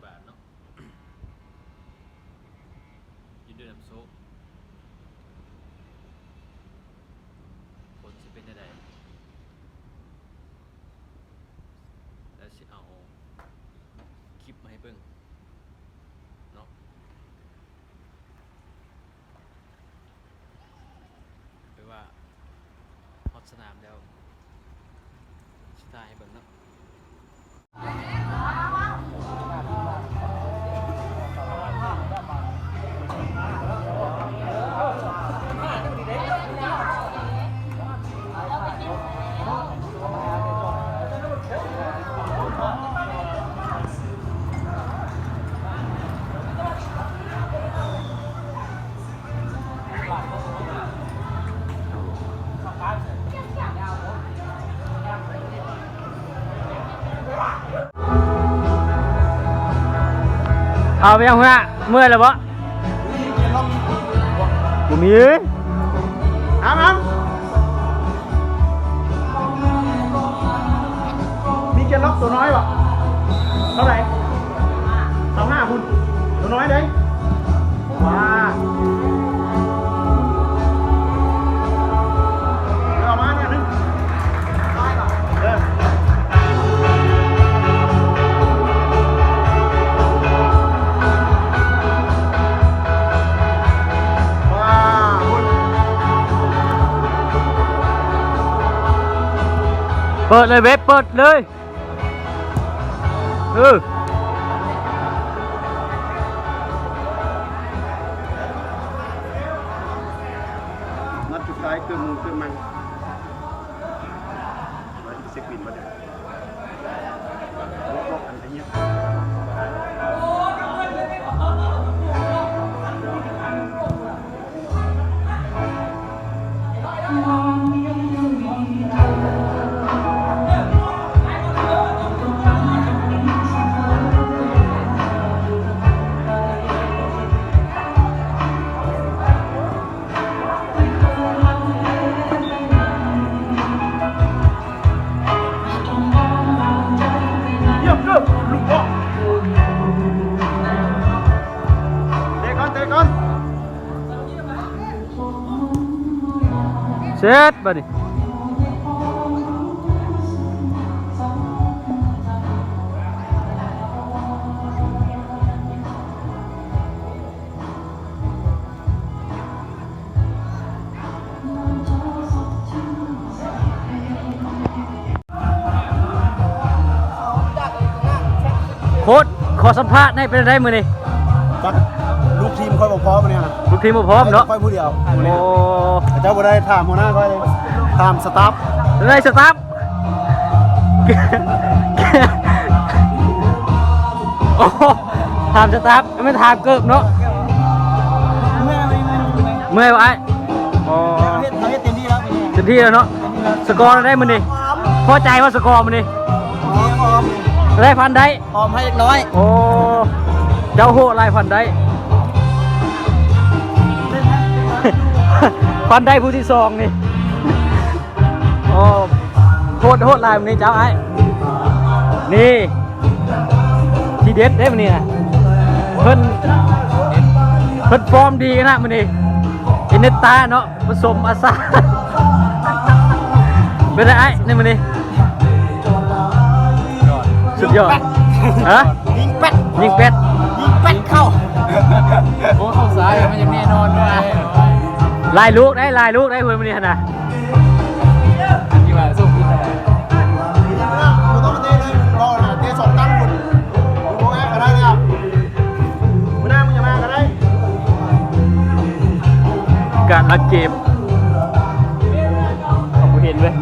ບາດເນາະ ຢູ່ດ້ວຍນ້ຳໂຊກ ຜົນຊິເປັນແນວໃດ ແລ້ວຊິເອົາຄລິບມາໃຫ້ເບິ່ງເນາະ. ແປວ່າຮອດສະໜາມແລ້ວ ຊິຖ່າຍໃຫ້ເບິ່ງເນາະ. ເອົາໄປຍັງຫົວໜ້າ ເມື່ອຍແລ້ວບໍ່? ບໍ່ມີ. ອາມ ອາມ ມີເກລັອກຕົວນ້ອຍບໍ່? ເທົ່າໃດ? ຊາວຫ້າພຸ້ນ ຕົວນ້ອຍເດ້. ວ້າ ເອົາມາໜ້ອຍໜຶ່ງ. ເປີດເລີຍເວັບ ເປີດເລີຍ. ເອີ ນັດສຸດທ້າຍເກີບໝູເກີບມັນ ວ່າຊິໄປເຊັກບິນບໍ່ໄດ້. ເຕະກ່ອນ ເຕະກ່ອນ. ເສັດບາດນີ້. ໂຄດ ຂໍສຳພາດແດ່ ເປັນຈັ່ງໃດມື້ນີ້? ຈັກ ລູກທີມຂ້ອຍບໍ່ພ້ອມມື້ນີ້ນະ. ລູກທີມບໍ່ພ້ອມເນາະ? ຂ້ອຍຜູ້ດຽວ. ໂອ້ ເຈົ້າບໍ່ໄດ້ຖາມຫົວໜ້າຂ້ອຍເລີຍ ຖາມສະຕາຟ. ໄດ້ສະຕາຟ? ໂອ້ ຖາມສະຕາຟ ແມ່ນຖາມເກີບເນາະ. ເມື່ອຍບໍ່ອ້າຍ? ອໍ ເຮັດ ເຮັດເຕັມທີ່ແລ້ວ ເຕັມທີ່ແລ້ວເນາະ. ສະກໍເທົ່າໃດມື້ນີ້? ພໍໃຈບໍ່ສະກໍມື້ນີ້? ໄດ້ພັນໄດ້ ອອມໃຫ້ເລັກນ້ອຍ. ໂອ້ ເຈົ້າໂຫດຫຼາຍ ພັນໄດ້ ພັນໄດ້ຜູ້ທີສອງນີ້. ໂອ້ ໂຫດ ໂຫດຫຼາຍມື້ນີ້ເຈົ້າອ້າຍ. ນີ້ ທີເດັດເດ້ມື້ນີ້ນະ ເພິ່ນ ເພິ່ນຟອມດີນະມື້ນີ້. ເອເນຕາເນາະ ປະສົມອາຊາ ເປັນໃດອ້າຍໃນມື້ນີ້? ສຸດຍອດ. ຮະ? ຍິງແປັດ ຍິງແປັດ ຍິງແປັດເຂົ້າ. ໂອ້ ເຂົ້າຊ້າຍ ມັນຍັງແນ່ນອນເດ້. ຫຼາຍລູກໄດ໋ ຫຼາຍລູກໄດ໋ ເພິ່ນມື້ນີ້ຫັ້ນນະ. ທີ່ວ່າສົ່ງ ບໍ່ຕ້ອງເຕະເລີຍ ເວົ້ານະ ເຕະສອງຕັ້ງພຸ້ນ ບໍ່ແອກກໍໄດ້ແລ້ວ. ມື້ໜ້າມຶງຢ່າມາກໍໄດ້ ການລັກເກມ ເຂົາບໍ່ເຫັນເວີຍ.